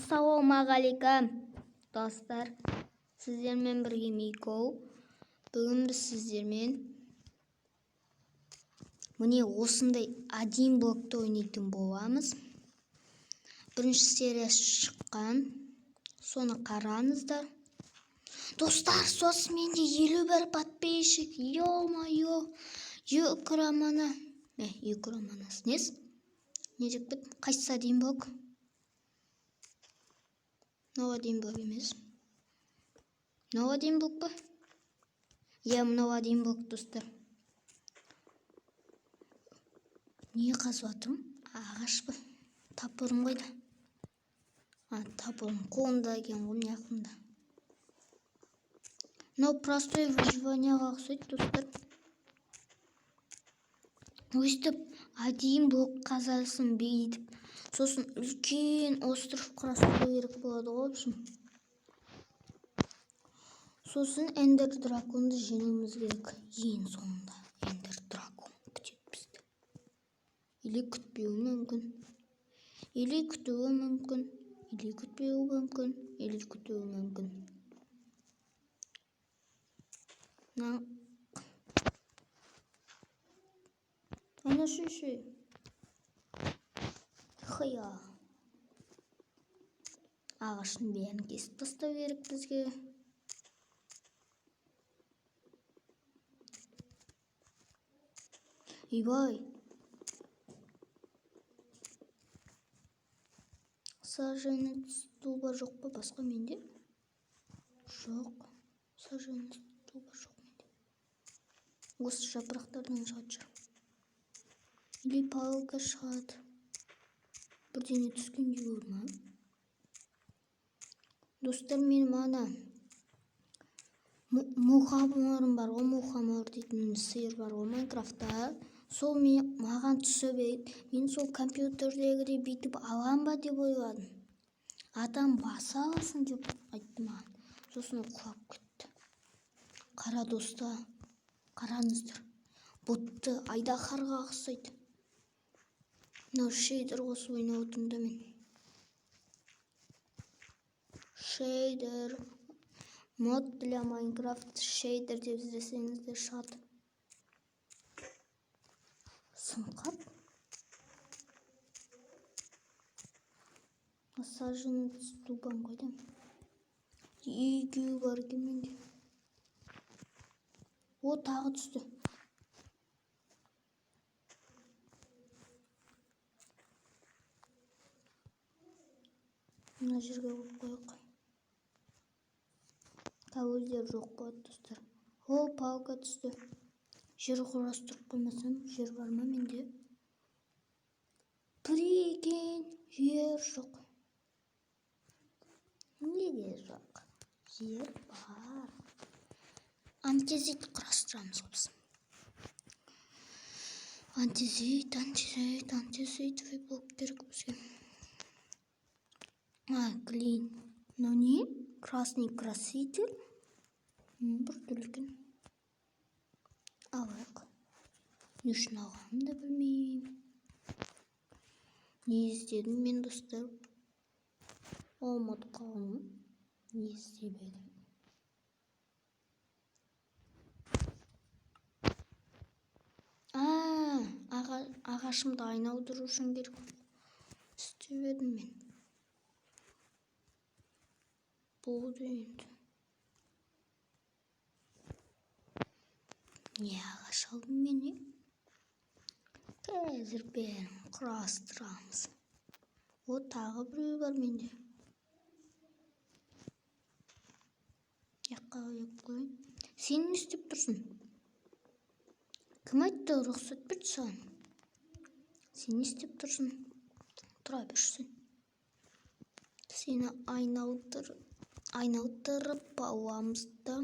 Ассалаумағалейкум, достар! Сіздермен бірге Микол. Бүгін біз сіздермен міне осындай один блокты ойнайтын боламыз. Бірінші сериясы шыққан. Соны қараңыздар. Достар, сосын менде 51 подписчик. Ё-моё. Екі романа. Екі романасы. Несі? Не деп кеттім? Қайсысы один блок? Мынау один блок емес. Мынау один блок па? Иә, мынау один блок, достар. Не қазып жатырмын? Ағаш па? Топорым қайда? А, топорым қолымда екен ғой, мына жақында. Мынау простой выживанияға ұқсайды, достар. Өстіп один блок қазасың бүйтіп. Сосын үлкен остров құрастыру керек болады ғой, в общем. Сосын Эндер драконды жеңуіміз керек. Ең соңында Эндер дракон күтеді бізді. Или күтпеуі мүмкін. Или күтуі мүмкін. Или күтпеуі мүмкін. Или күтуі мүмкін. Мына ана шүші. Хия. Ағаштың бәрін кесіп тастау керек бізге. Ойбай. Саженец дуба жоқ па басқа менде? Жоқ. Саженец дуба жоқ менде. Осы жапырақтардан шығатын шығар. Или палка шығады. Бірдеңе түскендей болды ма? Достар, менің ана мухоморым бар ғой, мухомор дейтін сиыр бар ғой Майнкрафтта. Сол мен маған түсіп еді. Мен сол компьютердегідей бүйтіп алам ба деп ойладым. Адам баса аласың деп айтты маған. Сосын ол құлап кетті. Қара, достар, қараңыздар. Бұтты айдаһарға ұқсайды. Мынау шейдер қосып ойнап отырмын да мен. Шейдер. Мод для Майнкрафт шейдер деп іздесеңіздер шығады. Сымқап. Саженец дубам қайда? Екеуі бар екен менде. О, тағы түсті. Мына жерге қойып қояйық. Өздері жоқ болады, достар. О, палка түсті. Жер құрастырып қоймасам, жер бар ма менде? Прикинь, жер жоқ. Неге жоқ? Жер бар. Антизит құрастырамыз ғой біз. Антизит, антизит, антизитовый блок керек бізге. А, клин. Но не красный краситель. Бір түрлі екен. Алайық. Не үшін алғанымды да білмеймін. Не іздедім мен, достар? Ұмытып қалдым. Не іздеп едім? А, ағашымды айналдыру үшін керек істеп едім мен. Болды енді. Не ағаш алдым мен, не? Қазір бәрін құрастырамыз. О, тағы біреу бар менде. Жаққа қойып қояйын. Сен не істеп тұрсың? Кім айтты, рұқсат берді саған? Сен не істеп тұрсың? Тұра берші сен. Сені айналдырып аламыз да.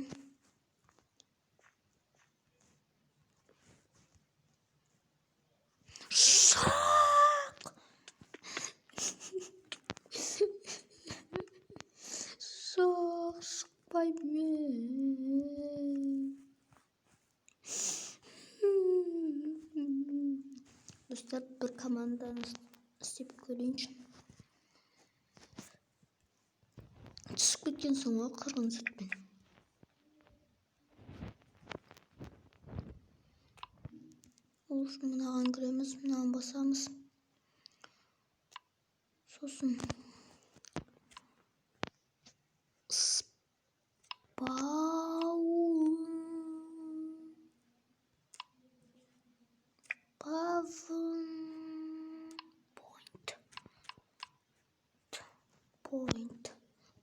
Шақ! Шақ, шықпаймын. Достар, бір команданы істеп көрейінші. Түсіп кеткенсің ғой қырғын сыртпен. Ол үшін мынаған кіреміз, мынаған басамыз. Сосын Spawn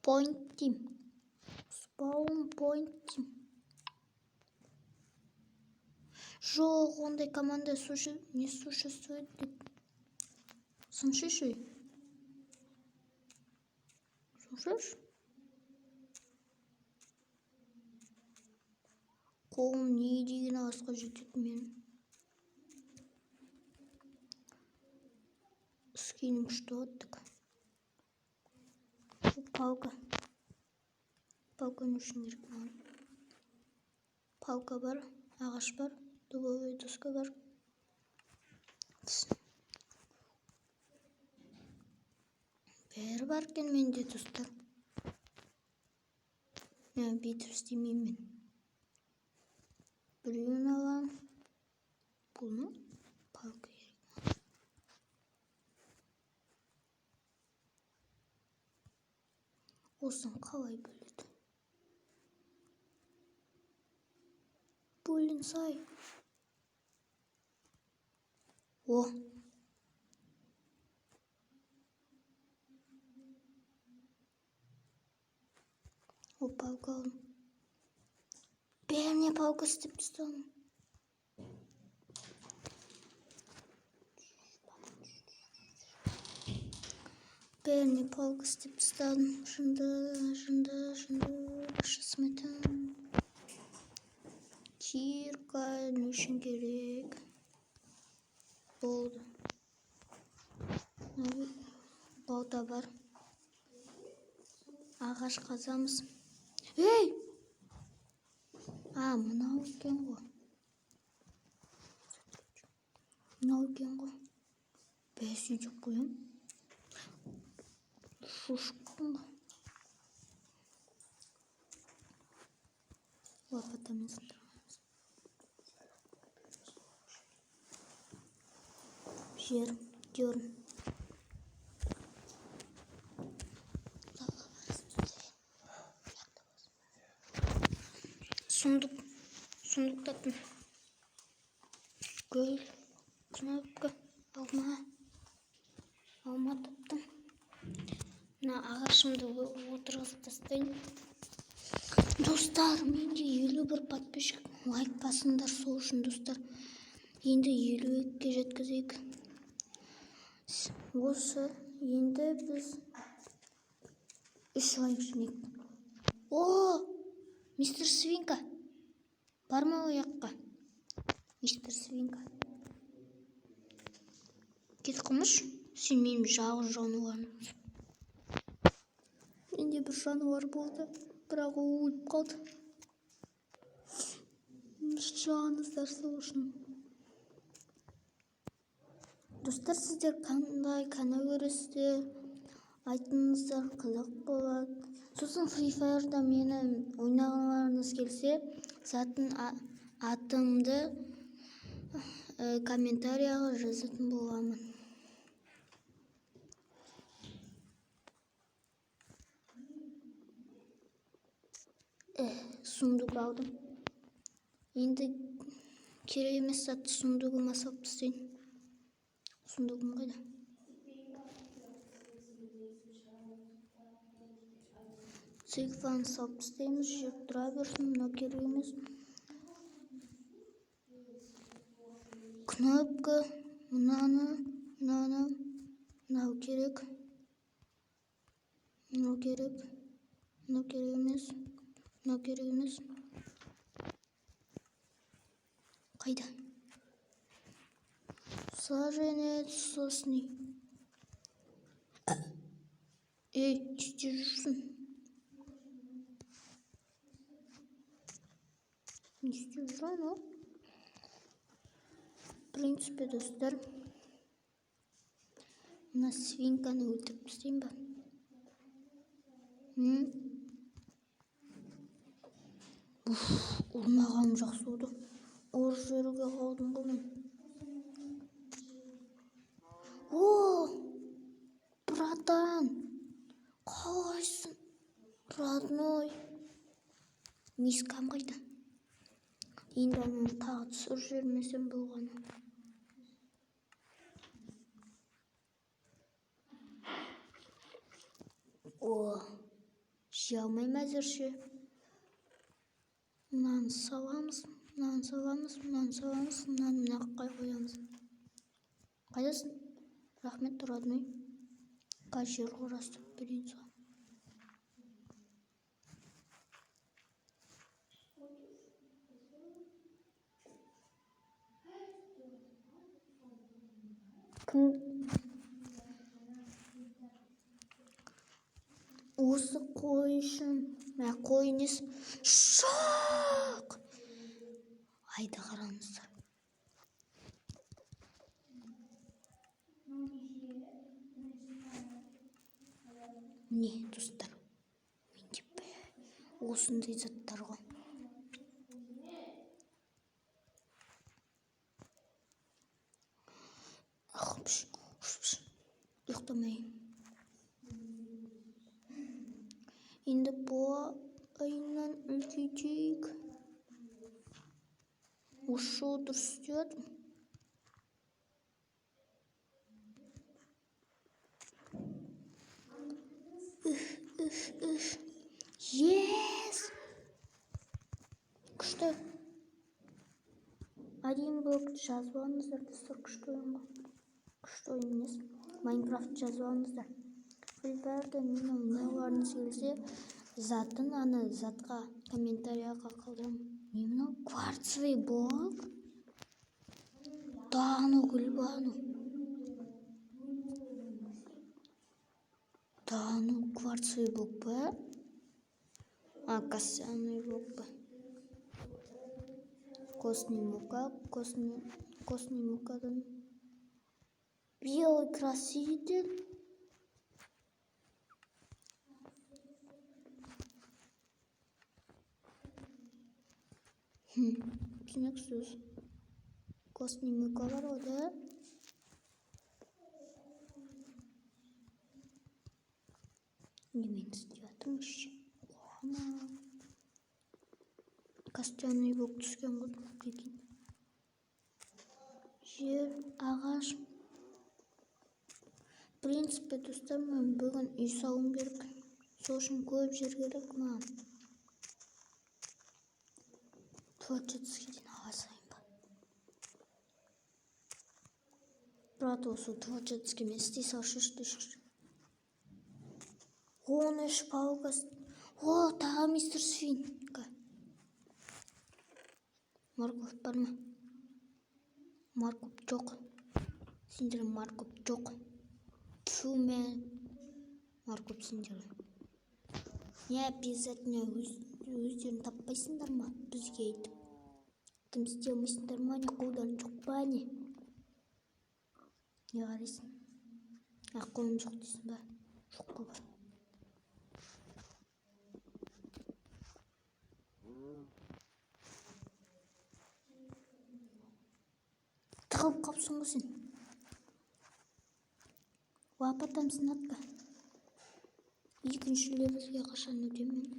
point team. Spawn point team. Жоқ, ондай команда не существует деп. Сумасшедший. Сумасшедший? Қолым не деген ағашқа жетеді менің. Скинем что так. Палка. Палка не үшін керек маған. Палка бар, ағаш бар, дубовый доска бар. Бәрі бар екен менде, достар. Мен бүйтіп істемеймін мен. Біреуін аламын. Бұл ма? Палка керек маған. Осыны қалай бөледі? Бөлінсай. О! О, палка алдым. Бәріне палка істеп тастадым. Бәріне палка істеп тастадым. Жынды, жынды, жынды. Шысмытын. Кирка не үшін керек? Болды. Балта бар. Ағаш қазамыз. Ей! А, мынау екен ғой. Мынау екен ғой. Бәсе деп қоямын. Шошып ғой. Лопатамен сындырамыз. Жер, дерн. Сундук, сундук таптым. Гүл, кнопка, алма, алма таптым. Мына ағашымды отырғызып тастайын. Достар, менде 51 подписчик, лайк басыңдар сол үшін, достар. Енді 52-ге жеткізейік. Осы енді біз 3 лайк жинайық. О, мистер Свинка. Барма ол жаққа. Мистер Свинка. Кет қылмыш, сен менің жалғыз жануарым. Менде бір жануар болды, бірақ ол өліп қалды. Жаныңыздар сол үшін. Достар, сіздер қандай канал көресіздер? Айтыңыздар, қызық болады. Сосын Free Fire'да мені ойнағыларыңыз келсе, затын атымды комментарияға жазатын боламын. Сундук алдым. Енді керек емес затты сундугыма салып тастайын. Сундугым қайда? Цифраны салып тастаймыз, жер тұра берсін, мынау керек емес. Кнопка, мынаны, мынаны, мынау керек. Мынау керек. Мынау керек емес. Мынау керек емес. Қайда? Саженец сосны. Ей, не істеп жүрсің? Не істеп жүр анау? В принципе, достар, мына свинканы өлтіріп тастайын ба? Уф, ұрмағаным жақсы болды. Ұрып жіберуге қалдым ғой мен. О, братан, қалайсың, родной? Мискам қайда? Енді ананы тағы түсіріп жібермесем болғаны. О, жей алмаймын әзірше. Мынаны саламыз, мынаны саламыз, мынаны саламыз, мынаны мына жаққа қоямыз. Қайдасың? Рахмет, родной. Қазір жер құрастырып берейін саған. Кім? Осы қой үшін, мә, қой несі? Шақ! Айды қараңыздар. Міне, достар, менде осындай заттар ғой. Ұйықтамай. Енді былайынан үлкейтейік. Осы жолы дұрыс істеп жатырмын. Үх, үх, үх. Ес! Күшті. Әдемі блокты жазып алыңыздар, достар, күшті ойын ғой. Күшті ойын емес. Майнкрафт жазып алыңыздар. Free Fire'да мен ойнауларыңыз келсе, затын ана затқа комментарияға қалдырамын. Не мынау? Кварцевый блок? Да, ну гүлбану. Да, ну кварцевый блок па? А, костяной блок па? Костный мука, костный мукадан. Белый краситель. Түсініксіз. Костный мука бар ғой, да? Немен істеп жатырмын вообще? Қуама. Костяной блок түскен ғой, прикинь. Жер, ағаш. В принципе, достар, мен бүгін үй салуым керек. Сол үшін көп жер керек маған. Творческий дейін ала салайын ба? Брат, осы творческий мен істей салшы, істей. 13 палка. О, тағы мистер Свинка. Морковь бар ма? Морковь жоқ. Сендер морковь жоқ. Тьфу, мен морковь сендер. Не обязательно өздерін таппайсыңдар ма? Бізге айтып. Дым істей алмайсыңдар ма? Не қолдарың жоқ па, не? Не қарайсың? А, қолым жоқ дейсің ба? Жоқ па бар? Тығылып қалыпсың ғой сен. Лопатамсың атқа. Екінші левелге қашан өтемін мен?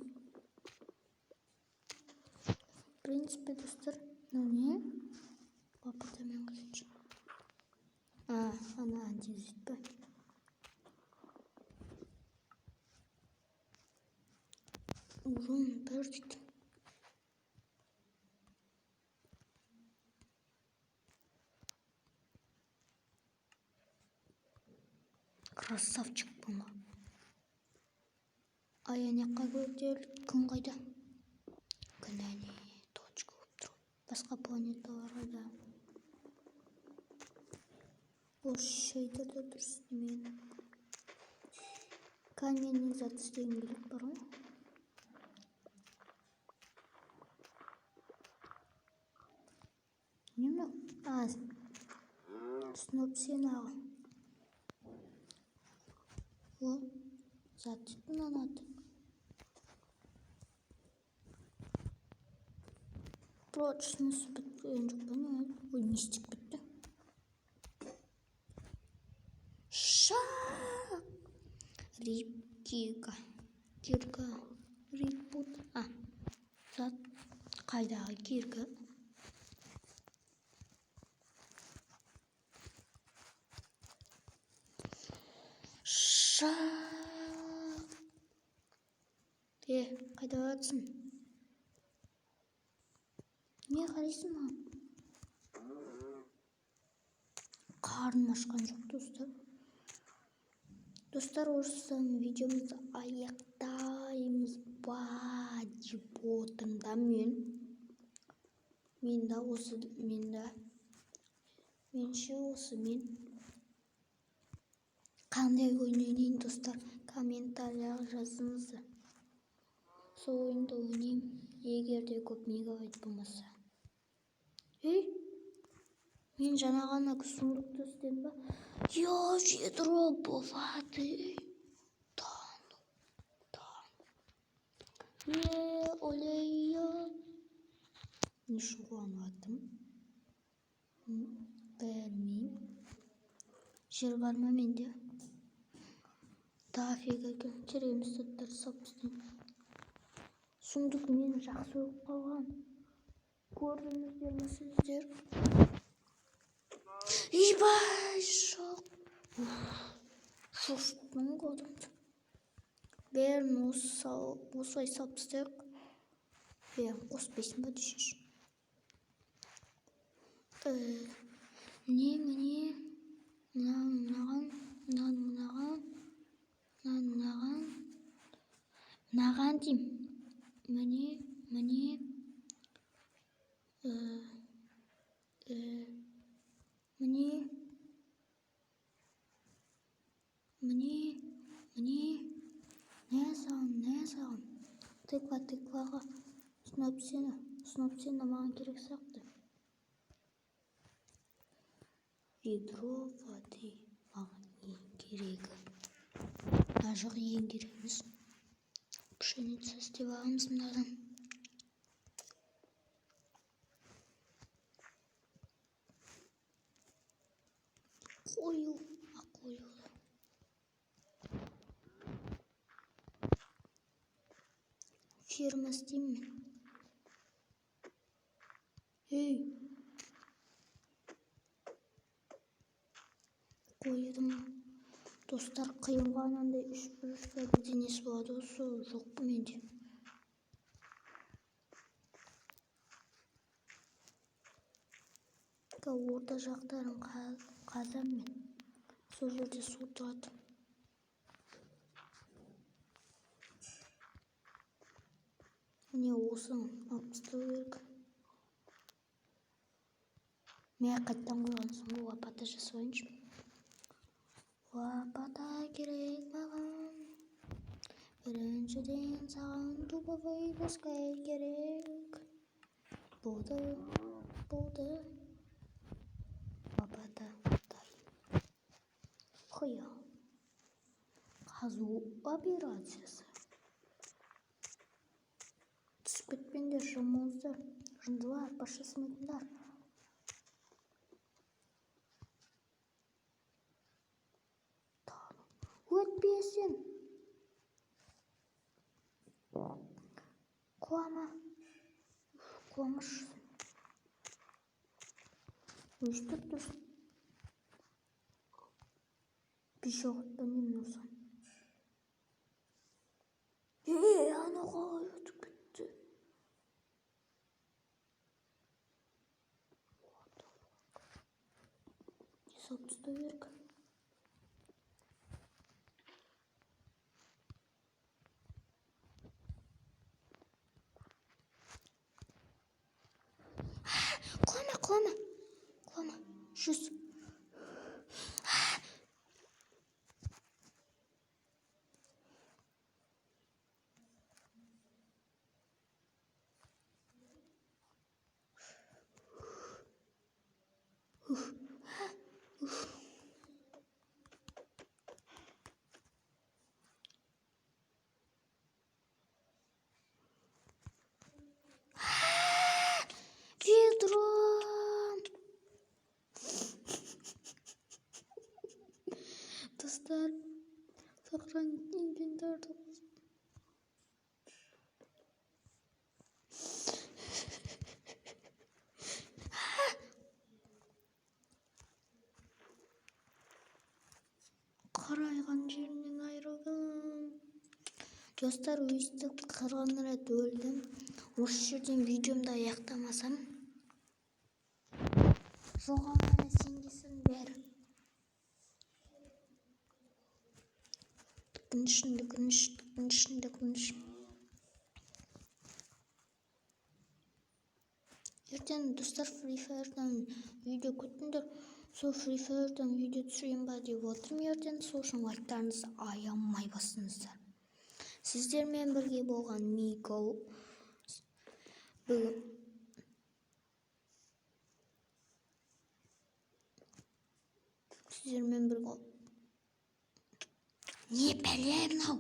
В принципе, достар, мынау не? Лопатамен қашаншы. А, ана антизит па? Урон бір дейді. Красавчик бұны. Ай, ана көтерілді. Күн қайда? Күн әне точка болып тұр. Басқа планеталар қайда? Осы шейдер де дұрыс істемеген. Каменный зат істегім керек бар ғой. Не мынау? А, сноп сен ағы. О, зат дейді мынаның аты. Прочность біткен жоқ па, не? Ой, не істеп кетті? Шақ! Рип кирка. Кирка. Рипут. А, зат қайдағы кирка? Шақ! Е, қайда баратсың? Не қарайсың маған? Қарным ашқан жоқ, достар. Достар, осыдан видеомызды аяқтаймыз ба деп отырмын да мен. Мен да осы, мен да. Менше осы мен. Қандай ойын ойнайын, достар? Комментарияға жазыңыздар. Сол ойынды ойнаймын, егер де көп мегабайт болмаса. Ей, мен жаңа ғана сундукты істедім ба? Я ведро воды. Да ну, да ну. Е, олей, не үшін қуанып жатырмын? Білмеймін. Жер бар ма менде? Дофига екен. Керек емес заттарды салып тастайын. Сундук мені жақсы көріп қалған. Көрдіңіздер ме сіздер? Ибай, жоқ. Шошыттың ғой адамды. Бәрін осылай салып тастайық. Е, қоспайсың ба десеңші. Не, міне, мынаған, мынаған, мынаған, мынаған, мынаған, мынаған, мынаған деймін. Міне, міне, міне, міне, міне, не саған, не саған. Тыква, тыкваға сынап сені, сынап сені маған керек сияқты. Ведро воды маған ең керегі. Мына жақ ең керек емес. Пшеница істеп аламыз мынадан. Қою, қою. Ферма істеймін мен. Ей! Қойдым. Достар, қиынға анандай үш бұрыш па бірдеңесі болады ғой, сол жоқ па менде? Орта жақтарын қазам мен. Сол жерде су тұрады. Міне осыны алып тастау керек. Мә, қайтадан қойғансың ғой, лопата жасап алайыншы. Лопата керек маған. Біріншіден саған дубовый доска керек. Болды, болды. Лопата дайын. Қия. Қазу операциясы. Түсіп кетпеңдер, жамауыздар, жындылар, бас жасамайтындар. Өтпесін. Құлама. Құламашы. Өстіп тұрсың. Биші оғытпа немен осыған. Ей, анау қалай өтіп кетті? Не салып тастау керек? Құлама, құлама, құлама. Жүз. Сохранить инвентарь ды. Қарайған жерінен айырылдым. Достар, өйстіп 40 рет өлдім. Осы жерден видеомды аяқтамасам, жоғалғаны сен кесірің бәрі. Дүкеншін, дүкенші, дүкеншін, дүкенші. Ертең, достар, Free Fire'дан видео күтіңдер. Сол Free Fire'дан видео түсірейін ба деп отырмын ертең. Сол үшін лайктарыңызды аямай басыңыздар. Сіздермен бірге болған Мико. Бүгін сіздермен бірге, не пәле мынау?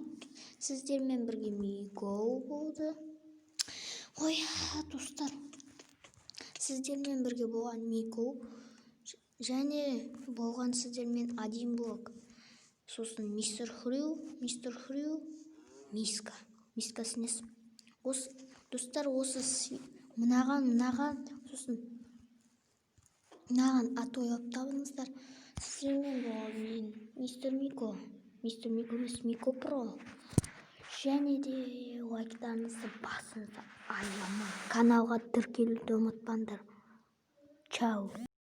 Сіздермен бірге Мико болды. Ой, достар, сіздермен бірге болған Мико және болған сіздермен Адим Блок, сосын мистер Хрю, мистер Хрю, Миска, Миска снес. Осы, достар, осы мынаған, мынаған, сосын мынаған ат ойлап табыңыздар. Сіздермен болған мен, мистер Мико, мистер Мико емес, Мико Про. Және де лайктарыңызды басыңыздар аямай, каналға тіркелуді ұмытпаңдар. Чао.